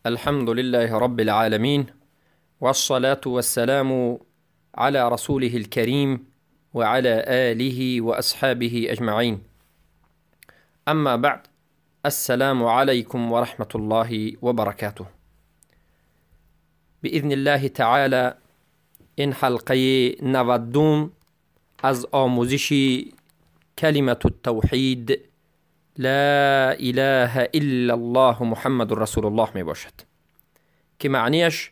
الحمد لله رب العالمين، والصلاة والسلام على رسوله الكريم وعلى آله وأصحابه أجمعين. أما بعد، السلام عليكم ورحمة الله وبركاته. بإذن الله تعالى این حلقه 92 از آموزش کلمة التوحید لا اله الا الله محمد رسول الله می باشد که معنیش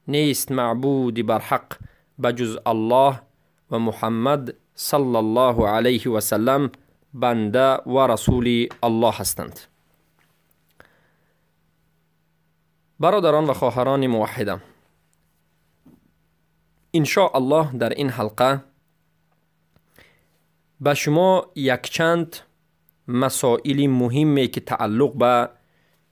نیست معبود برحق بجز الله و محمد صلی الله علیه و سلم بنده و رسول الله هستند. برادران و خواهران موحدم، ان شاء الله در این حلقه به شما یکچند مسائل مهمی که تعلق به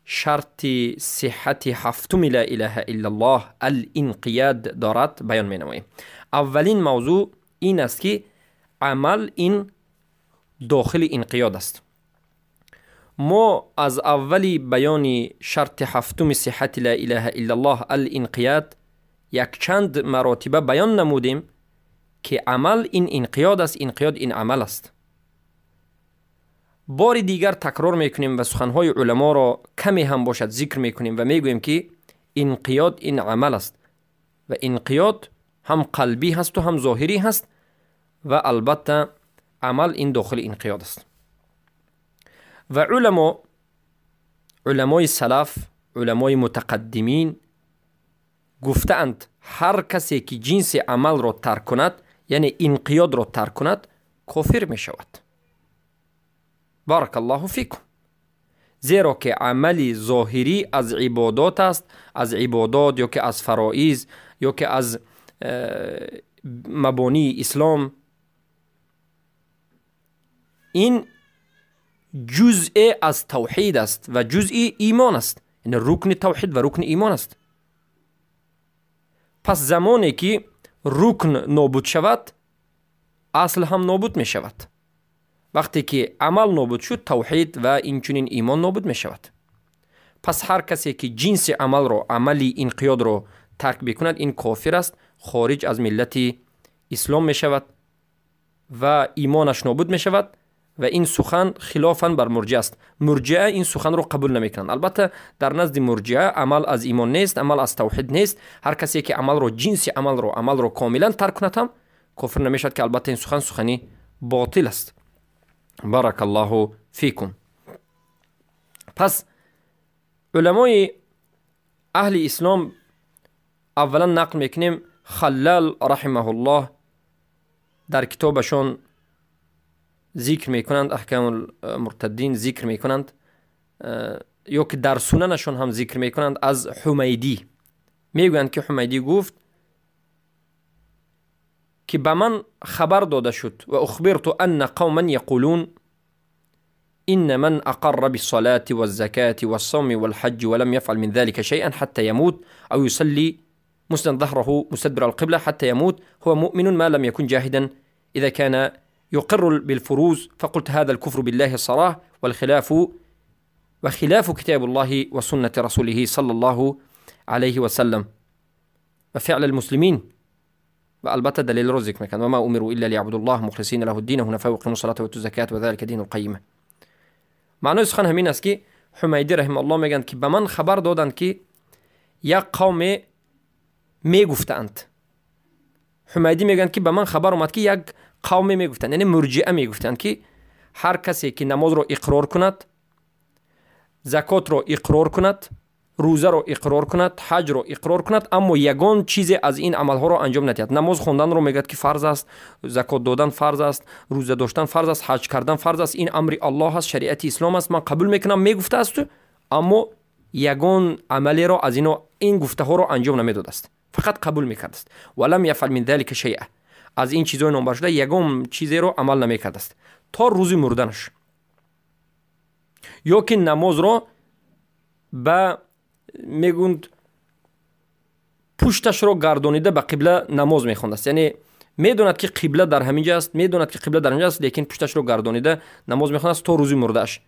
شرط صحت هفتم لا اله الا الله الانقیاد دارد بیان می نماییم. اولین موضوع این است که عمل این داخل انقیاد است. ما از اول بیان شرط هفتم صحت لا اله الا الله الانقیاد یکچند مراتبه بیان نمودیم که عمل این انقیاد است، انقیاد این عمل است. بار دیگر تکرار میکنیم و سخنهای علما را کمی هم باشد ذکر میکنیم و میگوییم که انقیاد این عمل است و انقیاد هم قلبی هست و هم ظاهری هست و البته عمل این داخل انقیاد است. و علمای سلف، علمای متقدمین گفتند هر کسی که جنس عمل را ترک کند، یعنی انقیاد را ترک کند، کافر می شود. بارک الله فیکم. زیرا که عمل ظاهری از عبادات است، از عبادات یا که از فرائض یا که از مبانی اسلام، این جزء از توحید است و جزء ایمان است، یعنی رکن توحید و رکن ایمان است. پس زمانی که رکن نابود شود، اصل هم نابود می شود. وقتی که عمل نابود شد، توحید و اینچنین ایمان نابود می شود. پس هر کسی که جنس عمل را، عملی انقیاد را ترک بکند، این کافر است، خارج از ملت اسلام می شود و ایمانش نابود می شود. و این سخن خلافا بر مرجئه است. مرجئه این سخن را قبول نمیکنند. البته در نزد مرجئه عمل از ایمان نیست، عمل از توحید نیست. هر کسی که عمل را، جنس عمل را، عمل را کاملا ترک کند هم کافر نمیشد، که البته این سخن سخنی باطل است. بارک الله فیکم. پس علمای اهل اسلام اولا نقل میکنیم خلال رحمه الله در کتابشون ذکر میکنند، احکام المرتدین ذکر میکنند، یا که در سننشون هم ذکر میکنند، از حمیدی میگویند که حمیدی گفت که به من خبر داده شد و اخبرت ان قوما یقولون ان من اقر بالصلاة والزكاة والصوم والحج ولم يفعل من ذلك شيئا حتى يموت او يصلي مسند ظهره مستدبر القبلة حتى يموت هو مؤمن ما لم يكن جاهدا اذا كان يقر بالفروز، فقلت هذا الكفر بالله الصراح والخلاف وخلاف كتاب الله وسنة رسوله صلى الله عليه وسلم وفعل المسلمين. والبته دلیل رو ذکر میکند وما امروا الا ليعبدوا الله مخلصین له الدین حنفاء ويقيموا الصلاة ويؤتوا الزكاة وذلك دین القیمه. معنای سخن همین است که حمیدی رحمه الله میگند که به من خبر دادند که یک قوم میگفتند. حمیدی میگند که به من خبر اومد که یک قوم میگفتند، یعنی مرجئه میگفتند که هر کسی که نماز رو اقرار کند، زکات رو اقرار کند، روزه رو اقرار کند، حج رو اقرار کند، اما یگان چیزی از این عملها رو انجام ندهد. نماز خواندن رو میگد که فرض است، زکات دادن فرض است، روزه داشتن فرض است، حج کردن فرض است، این امر الله است، شریعت اسلام است، من قبول میکنم، میگفته است، اما یگان عملی رو از این گفته ها رو انجام نمیداد است، فقط قبول میکرد است. ولم یفعل من ذلك شیئا، از این چیزهای نامبر شده یگان چیزی رو عمل نمیکرد است تا روز مردنش. یا که نماز رو به میگوند پشتش رو گردانیده به قبله نماز میخوند است، یعنی میدوند که قبله در همینجا است، میدوند که قبله در همینجا است، لیکن پشتش رو گردانیده نماز میخوند است تا روز مردهش.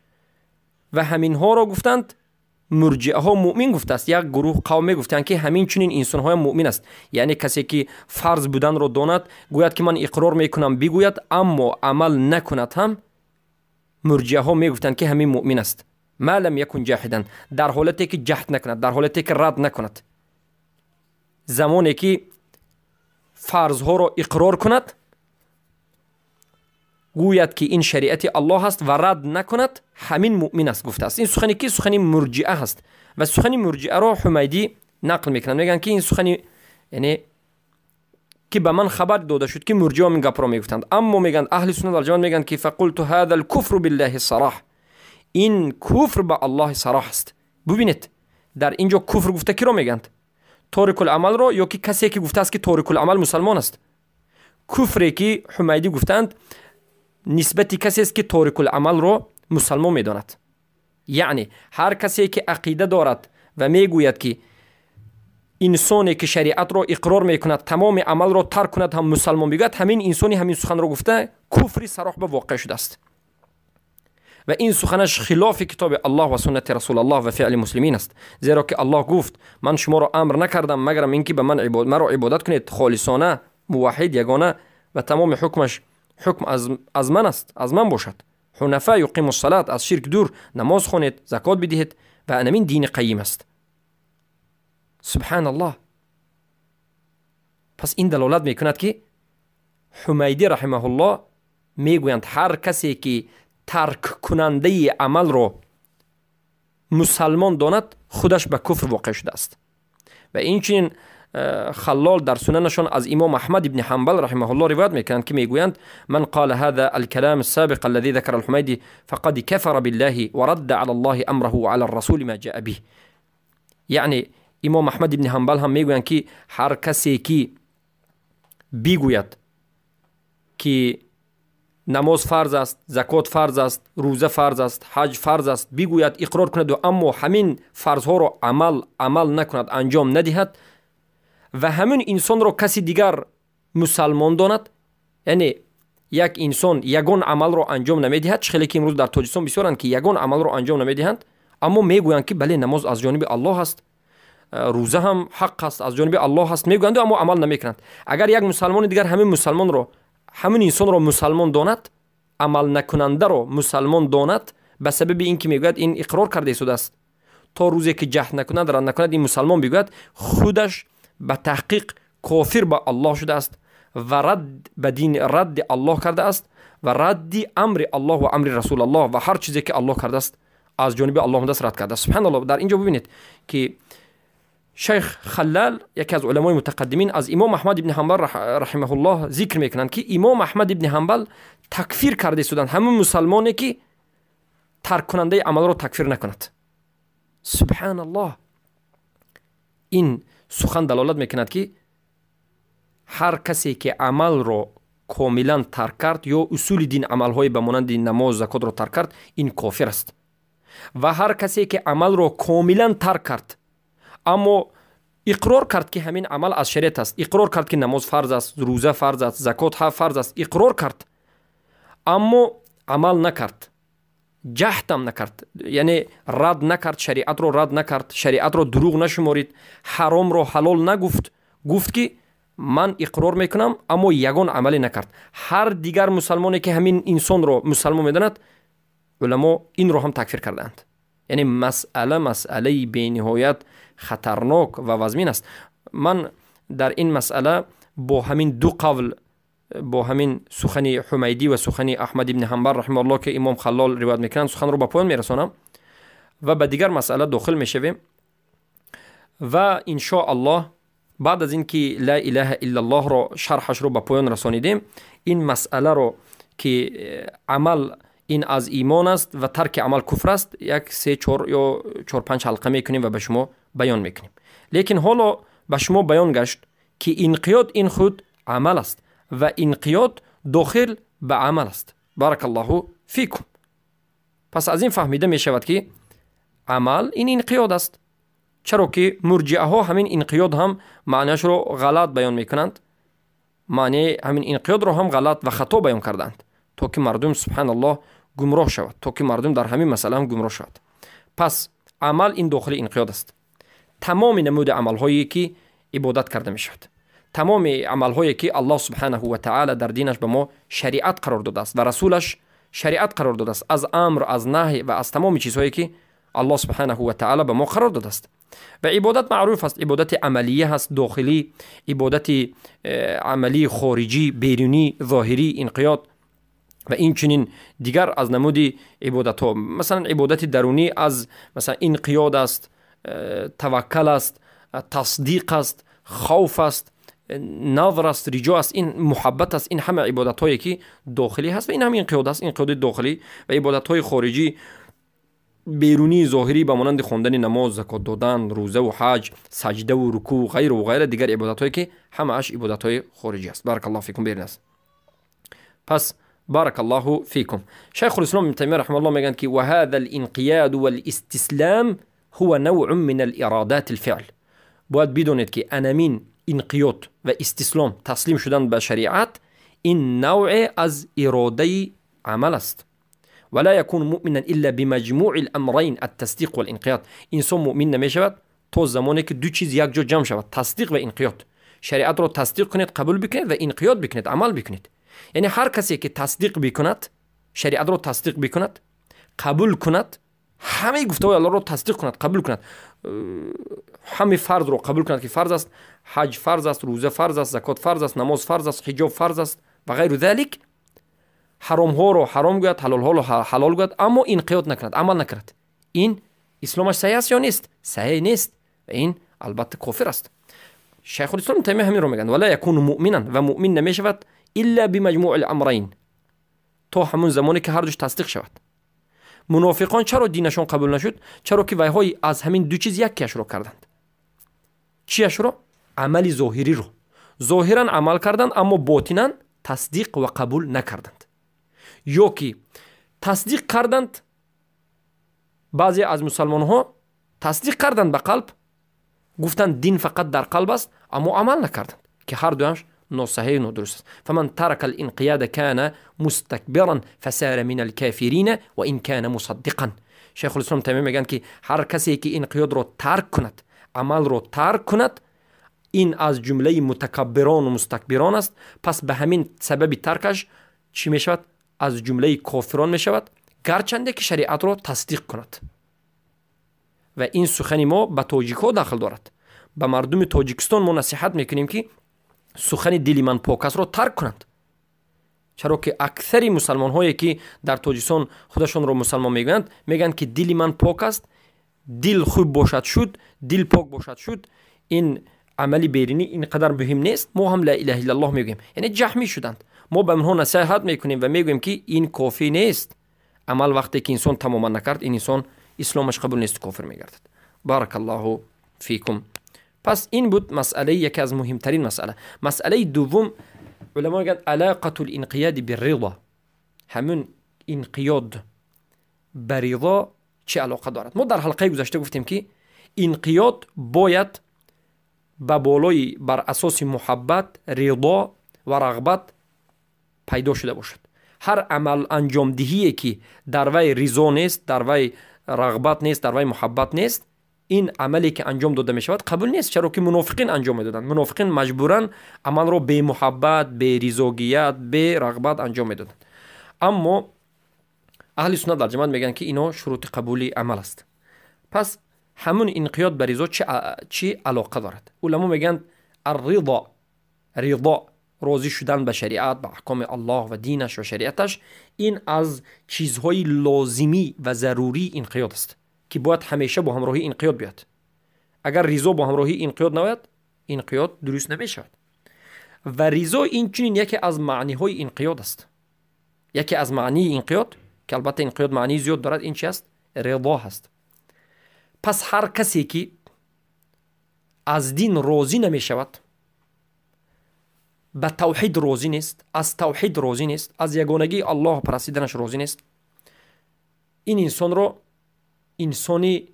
و همینها رو گفتند Мурҷиаҳо муъмин гуфтааст. Як гурӯҳ қавм мегуфтанд, ки ҳамин чунин инсонҳоям муъмин аст, яъне касе ки фарз буданро донад, гӯяд ки ман иқрор мекунам, бигӯяд, аммо амал накунад ҳам, мурҷиаҳо мегуфтанд, ки ҳамин муъмин аст. Ма лам якун ҷаҳидан, дар ҳолате ки ҷаҳд накунад, дар ҳолате ки рад накунад, замоне ки фарзҳоро иқрор кунад, гӯяд ки ин шариати Аллоҳ аст ва рад накунад, ҳамин муъмин аст гуфтааст. Ин сухани ки? Сухани мурҷиа ҳаст ва сухани мурҷиаро Ҳумайдӣ нақл мекунад. Мегӯянд, ки ин сухани, яъне ки ба ман хабар дода шуд, ки мурҷиа ин гапро мегуфтанд. Аммо мегӯянд, аҳли суннат валҷамоат мегӯянд, ки فقلت هذا الكفر بالله الصراح, ин куфр ба Аллоҳи сароҳ аст. Бубинед, дар ин ҷо куфр гуфта киро мегӯянд? Торикуламалро ё ки касе ки гуфтааст, ки торикуламал мусалмон аст? Куфре ки Ҳумайдӣ гуфтанд, нисбати касест, ки торикуламалро мусалмон медонад. Яъне ҳар касе ки ақида дорад ва мегӯяд, ки инсоне ки шариатро иқрор мекунад, тамоми амалро тарк кунад ҳам мусалмон бигӯяд, ҳамин инсони ҳамин суханро гуфта, куфри сароҳ ба воқеъ шудааст ва ин суханаш хилофи китоби Аллоҳ ва суннати Расулаллоҳ ва феъли муслимин аст. Зеро ки Аллоҳ гуфт: «Ман шуморо амр накардам, магарам ин ки ба ман маро ибодат кунед холисона, муваҳҳид, ягона ва тамоми ҳукмаш ҳукм аз ман аст, аз ман бошад. حنفاء يقيموا الصلاة, аз ширк дур, намоз хонед, закот бидиҳед ва анамин дини қайим аст». Субҳаналлоҳ! Пас ин далолат мекунад, ки Ҳумайдӣ раҳимаҳуллоҳ мегӯянд, ҳар касе ки тарккунандаи амалро мусалмон донад, худаш ба куфр воқеъ шудааст. Ва инчунин Халлол дар сунанашон аз имом Аҳмад ибни Ҳанбал раҳимаҳуллоҳ ривоят мекунанд, ки мегӯянд: من قال هذا الكلام السابق الذي ذكر الحميدي فقد كفر بالله ورد على الله أمره وعلى الرسول ما جاء به. یعنی имом Аҳмад ибни Ҳанбал ҳам мегӯянд, ки ҳар касе ки бигӯяд, ки намоз фарз аст, закот фарз аст, рӯза фарз аст, ҳаҷ фарз аст, бигӯяд, иқрор кунаду аммо ҳамин фарзҳоро амал накунад, анҷом надиҳад ва ҳамин инсонро каси дигар мусалмон донад, яъне як инсон ягон амалро анҷом намедиҳад, чӣ хеле ки имрӯз дар Тоҷикистон бисёранд, ки ягон амалро анҷом намедиҳанд, аммо мегӯянд, ки бале, намоз аз ҷониби Аллоҳ аст, рӯза ҳам ҳақ аст, аз ҷониби Аллоҳ аст, мегӯянду аммо амал намекунанд. Агар як мусалмони дигар ҳамин мусалмонро, ҳамин инсонро мусалмон донад, амалнакунандаро мусалмон донад, ба сабаби ин ки мегӯяд, ин иқрор карда истодааст, то рӯзе ки ҷаҳд накунад, рад накунад, ин мусалмон бигӯяд, худаш ба таҳқиқ кофир ба Аллоҳ шудааст ва рад ба дин, радди Аллоҳ кардааст ва радди амри Аллоҳ ва амри Расулаллоҳ ва ҳар чизе ки Аллоҳ кардааст, аз ҷониби Аллоҳ омадааст, рад кардааст. Субҳаналлоҳ! Дар ин ҷо бибинед, ки шайх Халлал, яке аз уламои мутақаддимин, аз имом Аҳмад ибни Ҳанбал раҳимаҳуллоҳ зикр мекунанд, ки имом Аҳмад ибни Ҳанбал такфир карда истоданд ҳамун мусалмоне ки тарккунандаи амалро такфир накунад. Субҳаналлоҳ! Ин сухан далолат мекунад, ки ҳар касе ки амалро комилан тарк кард ё усули дин, амалҳое ба монанди намоз, закотро тарк кард, ин кофир аст. Ва ҳар касе ки амалро комилан тарк кард, аммо иқрор кард, ки ҳамин амал аз шариат аст, иқрор кард, ки намоз фарз аст, рӯза фарз аст, закот фарз аст, иқрор кард, аммо амал накард, ҷаҳдам накард, яъне рад накард, шариатро рад накард, шариатро дурӯғ нашуморид, ҳаромро ҳалол нагуфт, гуфт ки ман иқрор мекунам, аммо ягон амале накард, ҳар дигар мусалмоне ки ҳамин инсонро мусалмон медонад, уламо инро ҳам такфир кардаанд. Яъне масъала масъалаи бениҳоят хатарнок ва вазмин аст. Ман дар ин масъала бо ҳамин ду қавл, бо ҳамин сухани Ҳумайдӣ ва сухани Аҳмад ибни Ҳанбал раҳимауллоҳ, ки имом Халлол ривоят мекунанд, суханро ба поён мерасонам ва ба дигар масъала дохил мешавем. Ва иншо Аллоҳ, баъд аз ин ки ла илаҳа иллаллоҳро шарҳашро ба поён расонидем, ин масъаларо, ки амал ин аз имон аст ва тарки амал куфр аст, як се чор ё чор панҷ ҳалқа мекунем ва ба шумо баён мекунем. Лекин ҳоло ба шумо баён гашт, ки инқиёд ин худ амал аст ва инқиёд дохил ба амал аст. بارك الله فيكم. Пас аз ин фаҳмида мешавад, ки амал ин инқиёд аст, чаро ки мурҷиаҳо ҳамин инқиёд ҳам маънияшро ғалат баён мекунанд, маънияи ҳамин инқиёдро ҳам ғалат ва хато баён кардаанд, то ки мардум, субҳаналлоҳ, гумроҳ шавад, то ки мардум дар ҳамин масъала ҳам гумроҳ шавад. Пас Амал ин дохили инқиёд аст. Тамоми намуди амалҳое ки ибодат карда мешавад, тамоми амалҳое ки Аллоҳ субҳанаҳу ва таъала дар динаш ба мо шариат қарор додааст ва расулаш шариат қарор додааст, аз амр, аз наҳй ва аз тамоми чизҳое ки Аллоҳ субҳанаҳу ва таъала ба мо қарор додааст. Ва ибодат маъруф аст, ибодати амалия ҳаст, дохилӣ, ибодати амалии хориҷӣ, берунӣ, зоҳирӣ, инқиёд ва инчунин дигар аз намуди ибодатҳо. Масалан, ибодати дарунӣ аз масалан инқиёд аст, таваккал аст, тасдиқ аст, хавф аст, назр аст, риҷо аст, ин муҳаббат аст. Ин ҳама ибодатҳое ки дохилӣ ҳаст ва ин ҳам инқиёд аст, инқиёди дохилӣ. Ва ибодатҳои хориҷӣ, берунӣ, зоҳирӣ, ба монанди хондани намоз, закот додан, рӯзаву ҳаҷ, саҷдаву рукӯъ, ғайру ғайра, дигар ибодатҳое ки ҳамааш ибодатҳои хориҷӣ аст. Баракаллоҳу фикум. Берин аст. Пас баракаллоҳу фикум. Шайхулислом ибн Таймия раҳимаҳуллоҳ мегӯянд ки وهذا الانقياد والاستسلام هو نوع من الإرادات الفعل. Бояд бидонед ки анамин инқиёд ва истислом, таслим шудан ба шариат, ин навъе аз иродаи амал аст. ولا يكون مؤمنا إلا بمجموع الأمرين التصديق والانقياد. Инсон муъмин намешавад то замоне ки ду чиз якҷо ҷамъ шавад, тасдиқ ва инқиёд. Шариатро тасдиқ кунед, қабул бикунед ва инқиёд бикунед, амал бикунед. Яъне ҳар касе ки тасдиқ бикунад, шариатро тасдиқ бикунад, қабул кунад, ҳамаи гуфтаҳои Аллоҳро тасдиқ кунад, қабул кунад, ҳамаи фарзро қабул кунад ки фарз аст, ҳаҷ фарз аст, рӯза фарз аст, закот фарз аст, намоз фарз аст, ҳиҷоб фарз аст ва ғайру залик, ҳаромҳоро ҳаром гӯяд, ҳалолҳоро ҳалол гӯяд, аммо инқиёд накунад, амал накунад, ин исломаш саҳеҳ аст ё нест? Саҳеҳ нест ва ин албатта кофир аст. Шайхулислом Таймия ҳаминро мегӯянд: ولا يكون مؤمنا, ва муъмин намешавад إلا بمجموع الأمرين, то ҳамун замоне ки ҳардуш тасдиқ шавад. Мунофиқон чаро динашон қабул нашуд? Чаро ки вайҳои аз ҳамин ду чиз якеашро карданд. Чиашро? Амали зоҳириро. Зоҳиран амал карданд, аммо ботинан тасдиқ ва қабул накарданд. Ё ки тасдиқ карданд, баъзе аз мусалмонҳо тасдиқ карданд ба қалб, гуфтанд дин фақат дар қалб аст, аммо амал накарданд, ки ҳар дуяш носаҳеҳу нодуруст аст. فمن ترك الانقياد كان مستكبرا فصار من الكافرين وإن كان مصدقا. Шайхулислом Таймия мегӯянд ки ҳар касе ки инқиёдро тарк кунад, амалро тарк кунад, ин аз ҷумлаи мутакаббирону мустакбирон аст. Пас ба ҳамин сабаби таркаш чӣ мешавад? Аз ҷумлаи кофирон мешавад, гарчанде ки шариатро тасдиқ кунад. Ва ин сухани мо ба тоҷикҳо дахл дорад. Ба мардуми Тоҷикистон мо насиҳат мекунем ки сухани дили ман пок астро тарк кунанд, чаро ки аксари мусалмонҳое ки дар Тоҷикистон худашонро мусалмон мегӯянд, мегӯянд ки дили ман пок аст, дил хуб бошад шуд, дил пок бошад шуд, ин амали беринӣ ин қадар муҳим нест, мо ҳам ла илаҳа иллаллоҳ мегӯем. Яъне ҷаҳмӣ шуданд. Мо ба онҳо насиҳат мекунем ва мегӯем ки ин кофӣ нест. Амал вақте ки инсон тамоман накард, ин инсон исломаш қабул нест, кофир мегардад. Баракаллоҳу фикум. Пас ин буд масъалаи яке аз муҳимтарин масъала. Масъалаи дуввум, уламо мегӯянд علاقة الانقياد بالرضا. Ҳамун инқиёд ба ризо чӣ алоқа дорад? Мо дар ҳалқаи гузашта гуфтем ки инқиёд бояд ба болои бар асоси муҳаббат, ридо ва рағбат пайдо шуда бошад. Ҳар амал анҷомдиҳие ки дар вай ризо нест, дар вай рағбат нест, дар вай муҳаббат нест, ин амале ки анҷом дода мешавад қабул нест. Чаро ки мунофиқин анҷом медоданд. Мунофиқин маҷбуран амалро бемуҳаббат, беризогият, берағбат анҷом медоданд. Аммо аҳли суннат вал ҷамоат мегӯянд ки ино шурути қабули амал аст. Пас ҳамун инқиёд ба ризо чӣ алоқа дорад? Уламо мегӯянд الرضا, ридо, розӣ шудан ба шариат, ба аҳкоми Аллоҳ ва динаш ва шариаташ, ин аз чизҳои лозимӣ ва зарурии инқиёд аст ки бояд ҳамеша бо ҳамроҳии инқиёд биёяд. Агар ризо бо ҳамроҳии инқиёд наояд, инқиёд дуруст намешавад. Ва ризо инчунин яке аз маъниҳои инқиёд аст. Яке аз маънии инқиёд, ки албатта инқиёд маънии зиёд дорад, ин чи аст? Ридо ҳаст. Пас ҳар касе ки аз дин розӣ намешавад, ба тавҳид розӣ нест, аз тавҳид розӣ нест, аз ягонагии Аллоҳ парастиданаш розӣ нест, ин инсонро инсони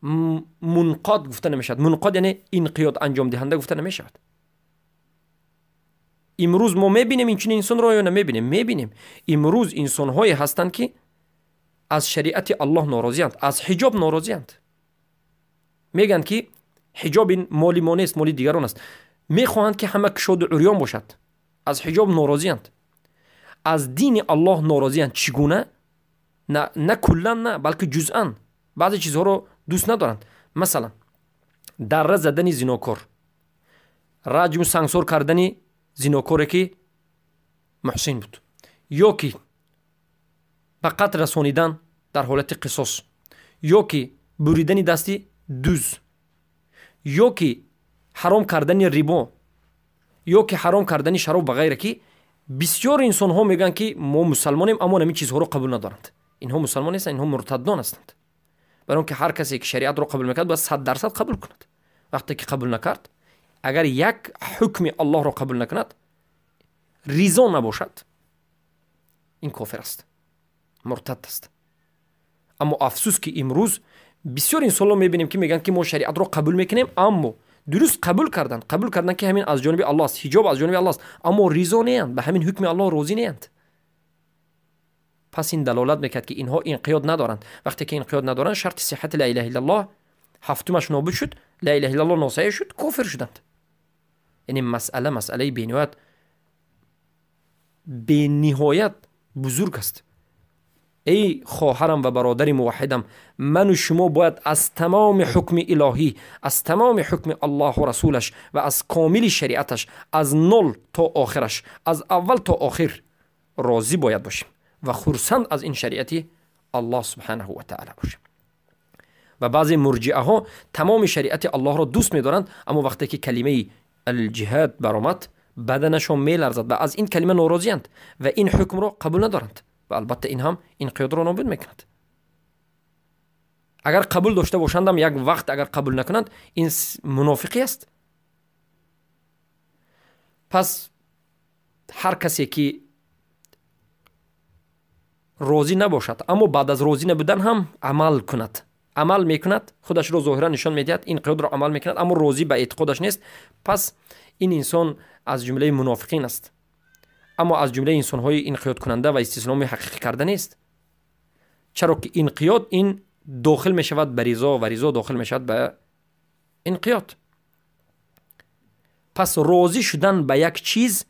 мунқод гуфта намешавад. Мунқод яъне инқиёд анҷомдиҳанда гуфта намешавад. Имрӯз мо мебинем инчунин инсонро ё намебинем? Мебинем. Имрӯз инсонҳое ҳастанд ки аз шариати Аллоҳ норозианд, аз ҳиҷоб норозианд. Мегӯянд, ки ҳиҷоб ин моли мо нест, моли дигарон аст. Мехоҳанд, ки ҳама кушоду урён бошад. Аз ҳиҷоб норозиянд, аз дини Аллоҳ норозиянд. Чӣ гуна? На куллан, на, балки ҷузъан баъзе чизҳоро дӯст надоранд. Масалан, дарра задани зинокор, раҷму сангсор кардани зинокоре, ки муҳсин буд, ё ки ба қатл расонидан дар ҳолати қисос, ё ки буридани дасти дуз, ё ки ҳаром кардани рибо, ё ки ҳаром кардани шароб ва ғайра, ки бисёр инсонҳо мегӯянд, ки мо мусалмонем, аммо ҳамин чизҳоро қабул надоранд. Инҳо мусалмон нестанд, инҳо муртаддон ҳастанд. Барои он ки ҳар касе ки шариатро қабул мекард, бояд 100% қабул кунад. Вақте ки қабул накард, агар як ҳукми Аллоҳро қабул накунад, ризо набошад, ин кофир аст, муртад аст. Аммо афсӯс, ки имрӯз бисёр инсонҳо мебинем, ки мегӯянд, ки мо шариатро қабул мекунем, аммо дуруст қабул карданд, қабул карданд, ки ҳамин аз ҷониби Аллоҳ аст, ҳиҷоб аз ҷониби Аллоҳ аст, аммо ризо неянд, ба ҳамин ҳукми Аллоҳ розӣ неянд. Пас ин далолат мекард, ки инҳо инқиёд надоранд. Вақте ки инқиёд надоранд, шарти сиҳати ла илаҳа иллаллоҳ ҳафтумаш нобуд шуд, ла илаҳа иллаллоҳ носаҳеҳ шуд, кофир шуданд. Яъне масъала масъалаи бениҳоят бениҳоят бузург аст. Эй хоҳарам ва бародари муваҳҳидам, ману шумо бояд аз тамоми ҳукми илоҳӣ, аз тамоми ҳукми Аллоҳу расулаш ва аз комили шариаташ, аз нол то охираш, аз аввал то охир розӣ бояд бошем ва хурсанд аз ин шариати Аллоҳ субҳанаҳу ва таъала бошем. Ва баъзе мурҷиаҳо тамоми шариати Аллоҳро дӯст медоранд, аммо вақте ки калимаи алҷиҳад баромад, баданашон меларзад ва аз ин калима норозиянд ва ин ҳукмро қабул надоранд. Ва албатта ин ҳам инқиёдро нобуд мекунад. Агар қабул дошта бошандам, як вақт агар қабул накунанд, ин мунофиқӣ аст. Пас ҳар касе ки розӣ набошад, аммо баъд аз розӣ набудан ҳам амал кунад, амал мекунад, худашро зоҳиран нишон медиҳад, инқиёдро амал мекунад, аммо розӣ ба эътиқодаш нест, пас ин инсон аз ҷумлаи мунофиқин аст, аммо аз ҷумлаи инсонҳои инқиёдкунанда ва истисломи ҳақиқӣ карда нест. Чаро ки инқиёд ин дохил мешавад ба ризо ва ризо дохил мешавад ба инқиёд. Пас розӣ шудан ба як чиз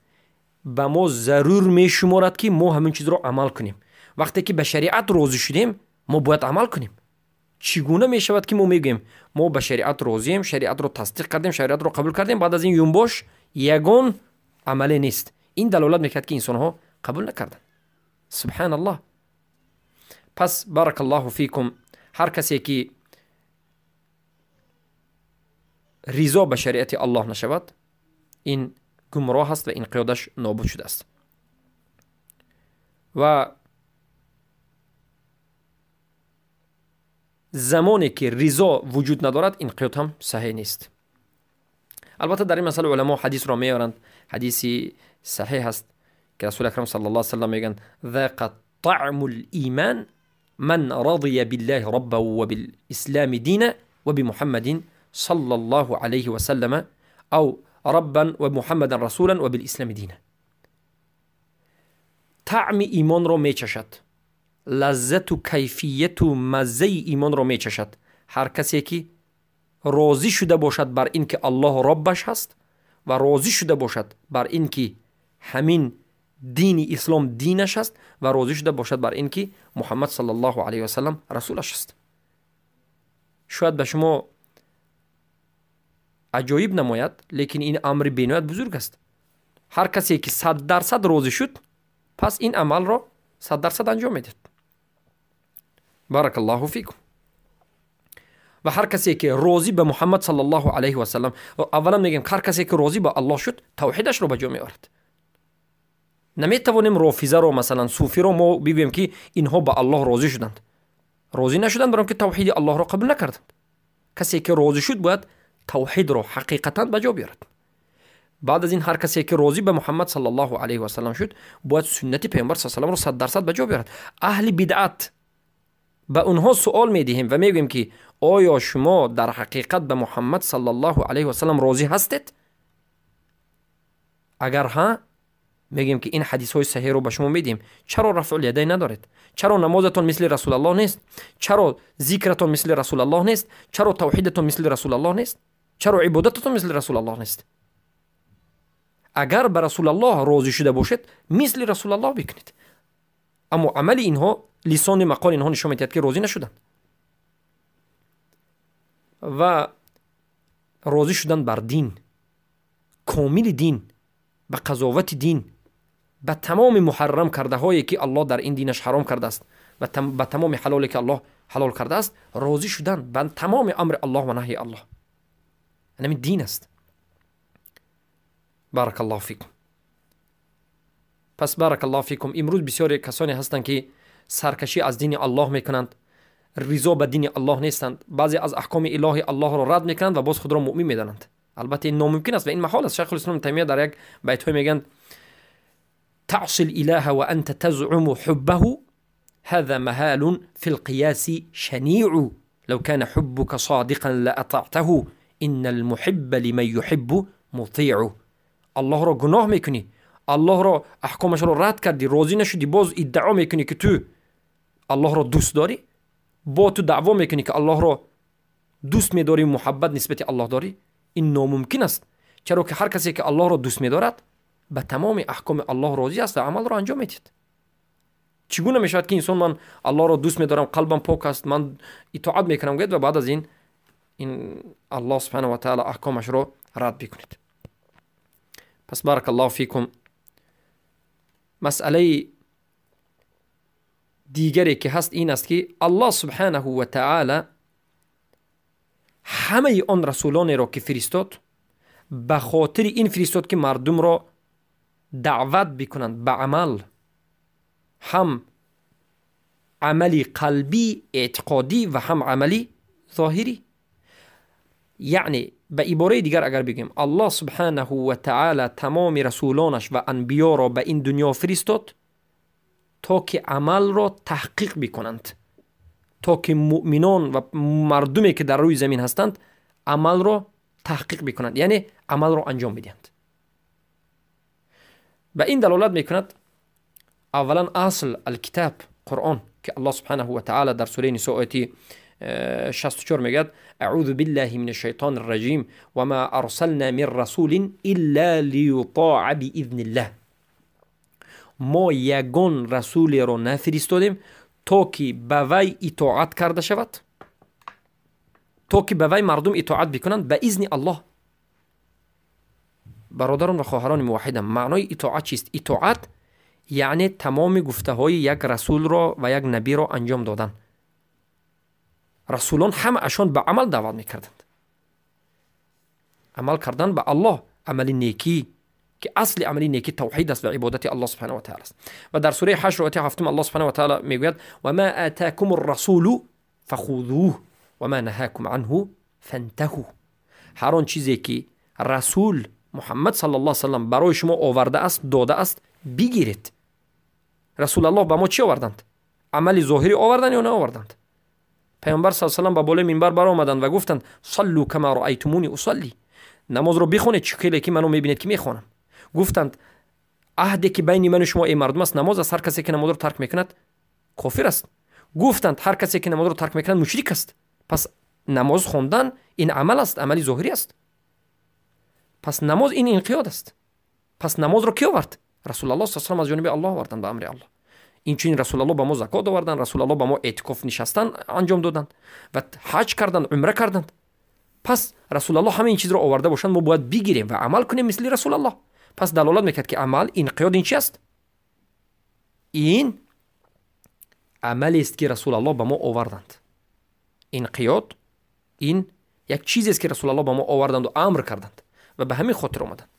ба мо зарур мешуморад, ки мо ҳамин чизро амал кунем. Вақте ки ба шариат розӣ шудем, мо бояд амал кунем. Чӣ гуна мешавад, ки мо мегӯем, мо ба шариат розием, шариатро тасдиқ кардем, шариатро қабул кардем, баъд аз ин юнбош ягон амале нест? Ин далолат мекард, ки инсонҳо қабул накарданд. Субҳаналлоҳ. Пас баракаллоҳу фикум, ҳар касе ки ризо ба шариати Аллоҳ нашавад, ин гумроҳ аст ва инқиёдаш нобуд шудааст. Ва замоне ки ризо вуҷуд надорад, инқиёд ҳам саҳеҳ нест. Албатта дар ин масъала уламо ҳадисро меоранд, ҳадиси саҳеҳ аст, ки расули акрам саллаллоҳу алайҳи васаллам мегӯянд: ذاق طعم الإيمان من رضي بالله ربا وبالإسلام دينا وبمحمد صلى الله عليه وسلم أو ربا ومحمدا رسولا وبالإسلام دينا. طعم ایمان رو میچشد، لذت و کیفیت و مزه ایمان رو میچشد هر کسی که راضی شده باشد بر اینکه الله ربش هست و راضی شده باشد بر اینکه همین دین اسلام دینش است و راضی شده باشد بر اینکه محمد صلی الله علیه و سلم رسولش است. شاید به شما عجایب نماید، لیکن این امر بینایت بزرگ است. هر کسی که 100% راضی شد، پس این عمل را 100% انجام میدهد. بارک الله فیکم. و هر کسی که راضی به محمد صلی الله علیه و سلم، اولا میگم هر کسی که راضی به الله شد، توحیدش رو به جا میآورد. نمیتوانیم رافضه رو، مثلا صوفی رو ما بگوییم که اینها به الله راضی شدند. راضی نشدند، برای که توحید الله را قبول نکردند. کسی که راضی شد باید توحید رو حقیقتا به جا بیارد. بعد از این هر کسی که راضی به محمد صلی الله علیه و سلم شد، باید سنت پیامبر صلی الله علیه و سلم رو 100% به جا بیارد. اهل بدعت به اونها سوال میدهیم و میگوییم که آیا شما در حقیقت به محمد صلی الله علیه و سلم راضی هستید؟ اگر ها، Мегӯем, ки ин ҳадисҳои саҳеҳро ба шумо медиҳем, чаро рафъулядайн надоред? Чаро намозатон мисли Расулаллоҳ нест? Чаро зикратон мисли Расулаллоҳ нест? Чаро тавҳидатон мисли Расулаллоҳ нест? Чаро ибодататон мисли Расулаллоҳ нест? Агар ба Расулаллоҳ розӣ шуда бошед, мисли Расулаллоҳ бикунед. Аммо амали инҳо, лисони мақоли инҳо нишон медиҳад, ки розӣ нашуданд. Ва розӣ шудан бар дин, комили дин, ба қазовати дин, ба тамоми муҳаррам кардаҳое, ки Аллоҳ дар ин динаш ҳаром кардааст, ва ба тамоми ҳалоле, ки Аллоҳ ҳалол кардааст, розӣ шудан ба тамоми амри Аллоҳ ва наҳйи Аллоҳ, ҳамин дин аст. Барак Аллоҳу фикум. Пас, барак Аллоҳу фикум, имрӯз бисёре касоне ҳастанд, ки саркашӣ аз дини Аллоҳ мекунанд, ризо ба дини Аллоҳ нестанд, баъзе аз аҳкоми илоҳи Аллоҳро рад мекунанд ва боз худро муъмин медонанд. Албатта, ин номумкин аст ва ин маҳол аст. Шайхулислом Таймия дар як байтҳое мегӯянд: تعصي الإله وأنت تزعم حبه، هذا محال في القياس شنيع، لو كان حبك صادقا لأطعته، إن المحب لمن يحب مطيع. Аллоҳро гуноҳ мекунӣ, Аллоҳро аҳкомашро рад кардӣ, розӣ нашудӣ, боз иддао мекунӣ, ки ту Аллоҳро дӯст дорӣ. Бо ту даъво мекунӣ, ки Аллоҳро дӯст медорӣ, муҳаббат нисбати Аллоҳ дорӣ. Ин номумкин аст, чаро ки ҳар касе, ки Аллоҳро дӯст медорад, ба тамоми аҳкоми Аллоҳ розӣ аст ва амалро анҷом медиҳад. Чӣ гуна мешавад, ки инсон ман Аллоҳро дӯст медорам, қалбам пок аст, ман итоат мекунам гӯяд ва баъд аз ин Аллоҳ субҳанаҳу ва таала аҳкомашро рад бикунед? Пас, барак Аллоҳу фикум, масъалаи дигаре, ки ҳаст, ин аст, ки Аллоҳ субҳанаҳу ва таала ҳамаи он расулонеро, ки фиристод, ба хотири ин фиристод, ки мардумро даъват бикунанд ба амал, ҳам амали қалбӣ, эътиқодӣ ва ҳам амали зоҳирӣ. Яъне, ба ибораи дигар агар бигӯем, Аллоҳ субҳанаҳу ва таала тамоми расулонаш ва анбиёро ба ин дунё фиристод, то ки амалро таҳқиқ бикунанд, то ки муъминон ва мардуме, ки дар рӯи замин ҳастанд, амалро таҳқиқ бикунанд, яъне амалро анҷом бидиҳанд. Ба ин далолат мекунад, аввалан, асл алкитаб, Қуръон, ки Аллоҳ субҳанаҳу ва таала дар сураи Нисо, ояти 64 мегӯяд: أعوذ بالله من الشيطان الرجيم، وما أرسلنا من رسول إلا ليطاع بإذن الله. Мо ягон расулеро нафиристодем, то ки ба вай итоат карда шавад, то ки ба вай мардум итоат бикунанд ба изни Аллоҳ. Бародарон ва хоҳарони муваҳҳидам, маънои итоат чист? Итоат яъне тамоми гуфтаҳои як расулро ва як набиро анҷом додан. Расулон ҳамаашон ба амал даъват мекарданд, амал кардан ба Аллоҳ, амали некӣ, ки асли амали некӣ тавҳид аст ва ибодати Аллоҳ субҳана ва таала аст. Ва дар сураи Ҳашр, ояти 7, Аллоҳ субҳана ва таала мегӯяд: وما آتاكم الرسول فخذوه وما نهاكم عنه فانتهوا. Ҳар он чизе, ки расул Муҳаммад صلى الله وسلم барои шумо овардааст, додааст, бигиред. Расулаллоҳ ба мо чӣ оварданд? Амали зоҳирӣ оварданд ё наоварданд? Паёмбар с салам ба болои минбар баромаданд ва гуфтанд: صلوا كما رأيتموني أصلي. Намозро бихонед, чӣ хеле ки маро мебинед, ки мехонам. Гуфтанд: аҳде, ки байни ману шумо, эй мардум, аст, намоз аст. Ҳар касе, ки намозро тарк мекунад, кофир аст. Гуфтанд: ҳар касе, ки намозро тарк мекунад, мушрик аст. Пас намоз хондан ин амал аст, амали зоҳирӣ аст. Пас намоз ин инқиёд аст. Пас намозро ки овард? Расулаллоҳ с салам аз ҷониби Аллоҳ оварданд, ба амри Аллоҳ. Инчунин Расулаллоҳ ба мо закот оварданд, Расулаллоҳ ба мо эътикоф нишастан анҷом доданд ва ҳаҷ карданд, умра карданд. Пас Расулаллоҳ ҳама ин чизро оварда бошанд, мо бояд бигирем ва амал кунем мисли Расулаллоҳ. Пас далолат мекард, ки амал, инқиёд ин чи аст? Ин амалест, ки Расулаллоҳ ба мо оварданд. Инқиёд ин як чизест, ки Расулаллоҳ ба мо оварданду амр карданд ва ба ҳамин хотир омаданд.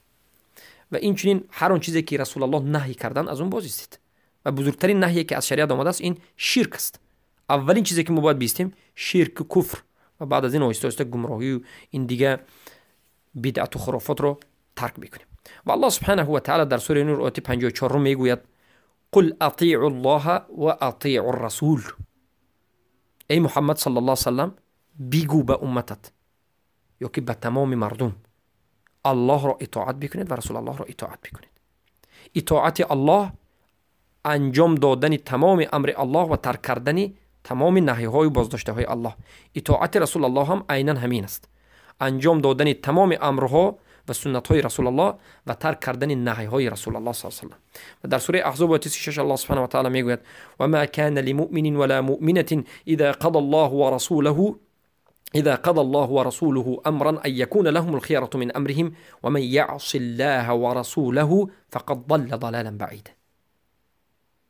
Ва инчунин ҳар он чизе, ки Расулаллоҳ наҳй карданд, аз он боз истед. Ва бузургтарин наҳйе, ки аз шариат омадааст, ин ширк аст. Аввалин чизе, ки мо бояд бистем, ширку куфр ва баъд аз ин оҳиста оҳиста гумроҳию ин дига бидъату хурофотро тарк мекунем. Ва Аллоҳ субҳанаҳу ва таала дар сураи Нур, ояти 54 мегӯяд: قل أطيعوا الله وأطيعوا الرسول. Эй Муҳаммад صلى الله وسلم, бигӯ ба умматат ё ки ба тамоми мардум: Аллоҳро итоат бикунед ва Расулаллоҳро итоат бикунед. Итоати Аллоҳ анҷом додани тамоми амри Аллоҳ ва тарк кардани тамоми наҳйҳою боздоштаҳои Аллоҳ. Итоати Расулаллоҳ ҳам айнан ҳамин аст. Анҷом додани тамоми амрҳо ва суннатҳои Расулаллоҳ ва тарк кардани наҳйҳои Расулаллоҳ саллаллоҳу алайҳи васаллам. Ва дар сураи Аҳзоб ояти 36 Аллоҳ субҳанаҳу ва таъала мегӯяд: ва ма кана лимуъминин ва ла муъминатин иза қада Аллоҳу ва расулаҳу إذا قضى الله ورسوله أمرا أن يكون لهم الخيرة من أمرهم ومن يعص الله ورسوله فقد ضل ضلالا بعيدا.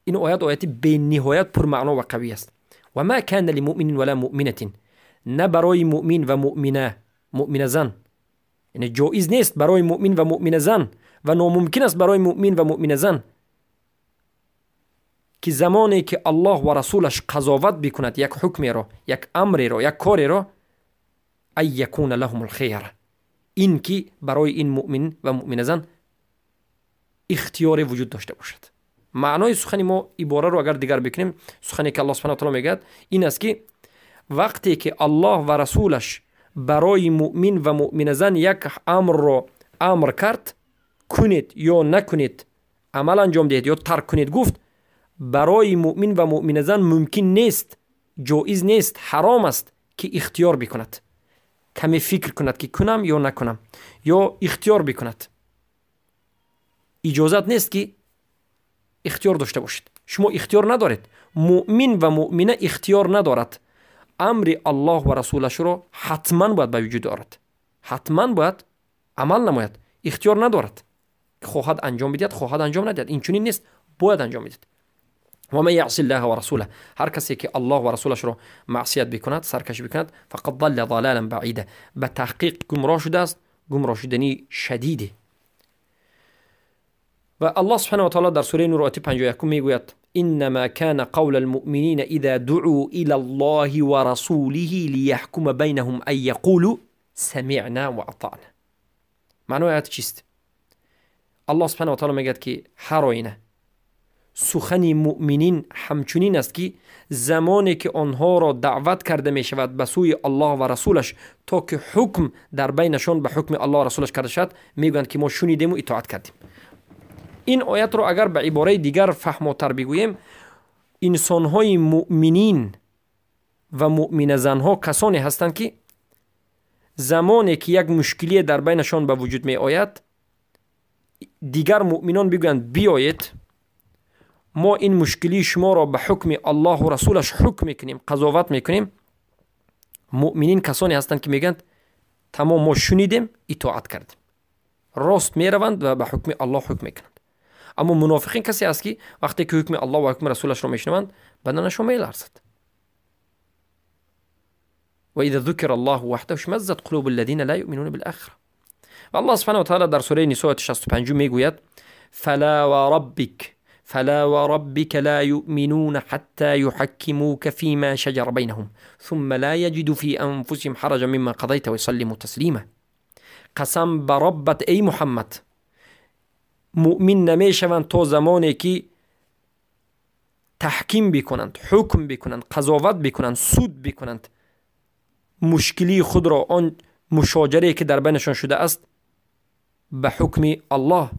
این آیات آیات بینهایت پرمعنا و قوی است. و ما كان لمؤمن ولا مؤمنة، نه برای مؤمن و مؤمنه، مؤمنه زن، یعنی جایز نیست برای مؤمن و مؤمنه زن و ناممکن است برای مؤمن و مؤمنه زن که زمانی که الله و رسولش قضاوت بکند یک حکمی را، یک امری را، یک کاری را، ان یکون لهم الخیر، این که برای این مؤمن و مؤمنه زن اختیار وجود داشته باشد. معنای سخن ما عباره رو اگر دیگر بکنیم، سخنی که الله سبحانه و تعالی میگه این است که وقتی که الله و رسولش برای مؤمن و مؤمنه زن یک امر رو امر کرد، کنید یا نکنید، عمل انجام دهید یا ترک کنید، گفت برای مؤمن و مؤمنه زن ممکن نیست، جایز نیست، حرام است که اختیار بکند، کمی فکر کند که کنم یا نکنم، یا اختیار بکند. اجازت نیست که اختیار داشته باشید. شما اختیار ندارید. مؤمن و مؤمنه اختیار ندارد. امر الله و رسولش را حتما باید به وجود آورد، حتما باید عمل نماید. اختیار ندارد، خواهد انجام بدهد، خواهد انجام ندهد، این چنین نیست، باید انجام بدهد. و من یعصی الله و رسوله، هر کسی که الله و رسولش را معصیت بکند، سرکشی بکند، فقد ضل ضلالا بعیدا، به تحقیق گمراه شده است، گمراه شدنی شدیده. و الله سبحانه و تعالی در سوره نور آیه 51 میگوید: انما كان قول المؤمنین اذا دعوا الى الله ورسوله ليحكم بينهم ان يقولوا سمعنا واطعنا. معنای آیت چیست؟ الله سبحانه و تعالی میگوید که هر آینه سخن مؤمنین همچنین است که زمانی که آنها را دعوت کرده می شود به سوی الله و رسولش تا که حکم در بینشان به حکم الله و رسولش کرده شود، میگویند که ما شنیدیم و اطاعت کردیم. این آیت رو اگر به عباره دیگر فهماتر بگوییم، انسانهای مؤمنین و مؤمن زنها کسانی هستند که زمانی که یک مشکلی در بینشان به وجود می آید، دیگر مؤمنان بگویند بیایید ما این مشکلی شما را به حکم الله و رسولش حکم میکنیم، قضاوت میکنیم. مؤمنین کسانی هستند که میگند تمام ما شنیدیم، اطاعت کردیم، راست میروند و به حکم الله حکم میکنند. اما منافقین کسی است که وقتی که حکم الله و حکم رسولش را میشنوند بدنشان میلرزد. و اذا ذکر الله وحده اشمئزت قلوب الذین لا یؤمنون بالآخرة. و الله سبحانه و تعالی در سوره نساء 65 میگوید: فلا وربک فلا وربك لا يؤمنون حتى يحكموك فيما شجر بينهم ثم لا يجدوا في أنفسهم حرجا مما قضيت ويسلموا تسليما. قسم بربت ای محمد، مؤمن نمیشوند تا زمانی که تحکیم بکنند، حکم بکنند، قضاوت بکنند، سود بکنند، مشکلی خود را، آن مشاجره که در بینشان شده است، به حکم الله،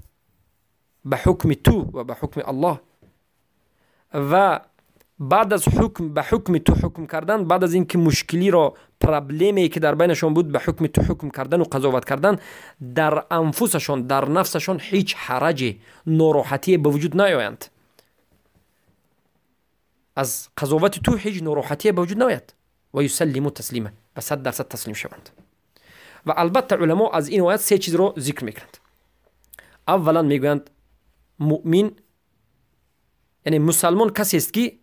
به حکم تو و به حکم الله. و بعد از حکم به حکم تو حکم کردن، بعد از اینکه مشکلی را، پرابلمی که در بینشان بود، به حکم تو حکم کردن و قضاوت کردن، در انفسشان، در نفسشان هیچ حرج، ناراحتی به وجود نیایند. از قضاوت تو هیچ ناراحتی به وجود نیاید. و یسلموا تسلیما، به 100% تسلیم شوند. و البته علما از این آیت سه چیز را ذکر میکنند. اولا میگویند مؤمن، یعنی مسلمان کسی است که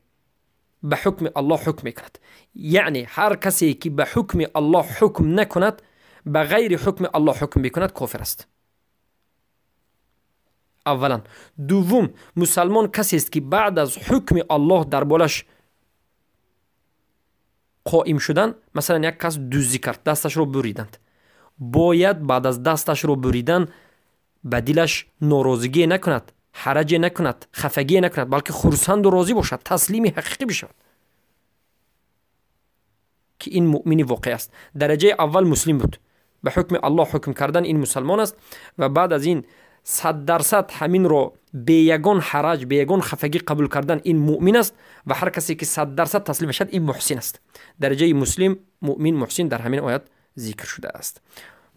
به حکم الله حکم میکند. یعنی هر کسی که به حکم الله حکم نکند، به غیر حکم الله حکم میکند، کافر است. اولا. دوم، مسلمان کسی است که بعد از حکم الله در بالش قائم شدن، مثلا یک کس دزدی کرد، دستش رو بریدند، باید بعد از دستش رو بریدن به دلش ناراضگی نکند، حرج نکند، خفگی نکند، بلکه خرسند و راضی باشد، تسلیم حقیقی بشود، که این مؤمن واقعی است. درجه اول مسلم بود، به حکم الله حکم کردن، این مسلمان است. و بعد از این 100% ҳаминро бе ягон ҳараҷ, бе ягон хафагӣ қабул кардан, ин муъмин аст ва ҳар касе ки 100% таслим мешавад, ин муҳсин аст. Дараҷаи муслим, муъмин, муҳсин дар ҳамин оят зикр шудааст.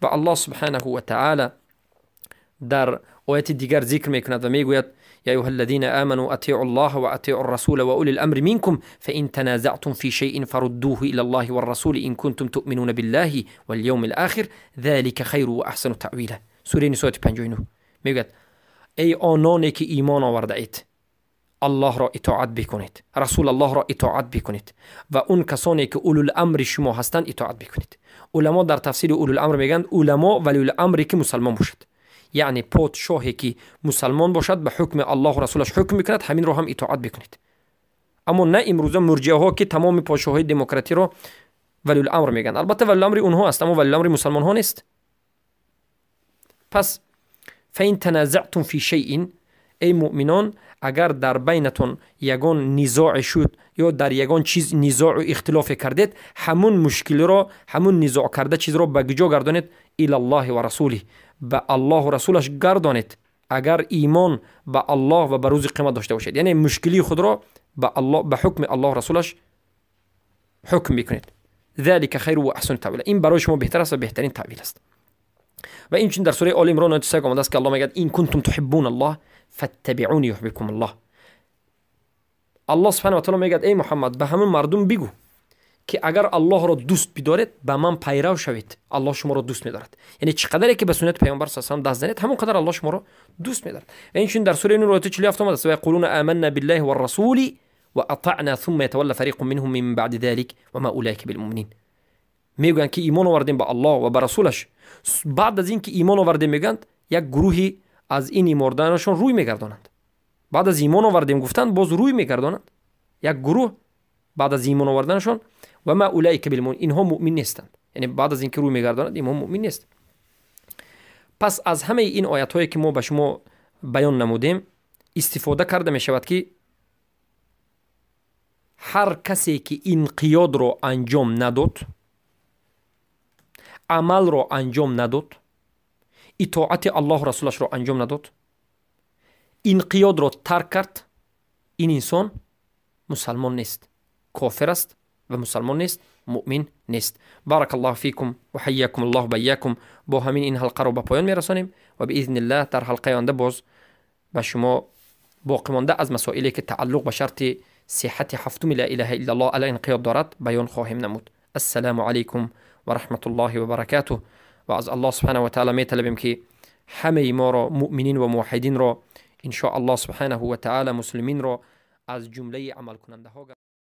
Ва Аллоҳ субҳанаҳу ва таъала дар ояти дигар зикр мекунад ва мегӯяд: يا أيها الذين آمنوا أطيعوا الله وأطيعوا الرسول وأولي الأمر منكم فإن تنازعتم في شيء فردوه إلى الله والرسول إن كنتم تؤمنون بالله واليوم الآخر ذلك خير وأحسن تأويلا. سورة نساء 59 мегӯяд: эй ононе ки имон овардаед, Аллоҳро итоат бикунед, Расул Аллоҳро итоат бикунед ва он касоне ки улуламри шумо ҳастанд итоат бикунед. Уламо дар тафсири улуламр мегӯянд: уламо валиуламре ки мусалмон бошад, яъне подшоҳе ки мусалмон бошад, ба ҳукми Аллоҳу расулаш ҳукм мекунад, ҳаминро ҳам итоат бикунед. Аммо на имрӯза мурҷиаҳо, ки тамоми подшоҳҳои демократиро валиуламр мегӯянд. Албатта, валиуламри онҳо аст, аммо валиуламри мусалмонҳо нест. Пас فإن تنازعتم في شيء, эй муъминон, агар дар байнатон ягон низоъе шуд ё дар ягон чиз низоъу ихтилофе кардед, ҳамун мушкилиро, ҳамун низоъ карда чизро ба куҷо гардонед? إلى الله ورسوله, ба Аллоҳу расулаш гардонед, агар имон ба Аллоҳ ва ба рӯзи қиёмат дошта бошед. Яъне мушкилии худро ба Аллоҳ, ба ҳукми Аллоҳу расулаш ҳукм бикунед. ذلك خير وأحسن تأويلا, ин барои шумо беҳтар аст ва беҳтарин таъвил аст. Ва инчунин дар сураи Оли Имрон ояти 3 омадааст, ки Аллоҳ мегӯяд: إن كنتم تحبون الله فاتبعوني يحببكم الله. Аллоҳ субҳана ва таъала мегӯяд: эй Муҳаммад, ба ҳамон мардум бигӯ, ки агар Аллоҳро дӯст бидоред, ба ман пайрав шавед, Аллоҳ шуморо дӯст медорад. Яъне чӣ қадаре ки ба суннати Паёмбар са салам даст занед, ҳамон қадар Аллоҳ шуморо дӯст медорад. Ва инчунин дар сураи Нур ояти 47 омадааст: ويقولون آمنا بالله والرسول وأطعنا ثم يتولى فريق منهم من بعد ذلك وما أولئك بالمؤمنين. Мегӯянд, ки имон овардем ба Аллоҳ ва ба расулаш. Баъд аз ин ки имон овардем мегӯянд, як гурӯҳи аз ин иморданашон рӯй мегардонанд. Баъд аз имон овардем гуфтанд, боз рӯй мегардонанд як гурӯҳ баъд аз имон оварданашон. وما أولئك بالمؤمنين, инҳо муъмин нестанд. Яъне баъд аз ин ки рӯй мегардонанд, инҳо муъмин нест. Пас аз ҳамаи ин оятҳое, ки мо ба шумо баён намудем, истифода карда мешавад, ки ҳар касе ки инқиёдро анҷом надод, амалро анҷом надод, итоати Аллоҳу расулашро анҷом надод, инқиёдро тарк кард, ин инсон мусалмон нест, кофир аст ва мусалмон нест, муъмин нест. بارك الله فيكم وحياكم الله وبياكم. Бо ҳамин ин ҳалқаро ба поён мерасонем ва بإذن الله дар ҳалқаи оянда боз ба шумо боқимонда аз масоиле, ки тааллуқ ба шарти сиҳати ҳафтуми لا إله إلا الله الانقياد дорад, баён хоҳем намуд. السلام عليكم ورحمة الله وبركاته. Ва аз Аллоҳ субҳанаху ва таъала металабем, ки ҳамаи моро муъминин ва муваҳҳидинро, إن شاء الله سبحانه وتعالى, муслиминро аз ҷумлаи амалкунандаҳо.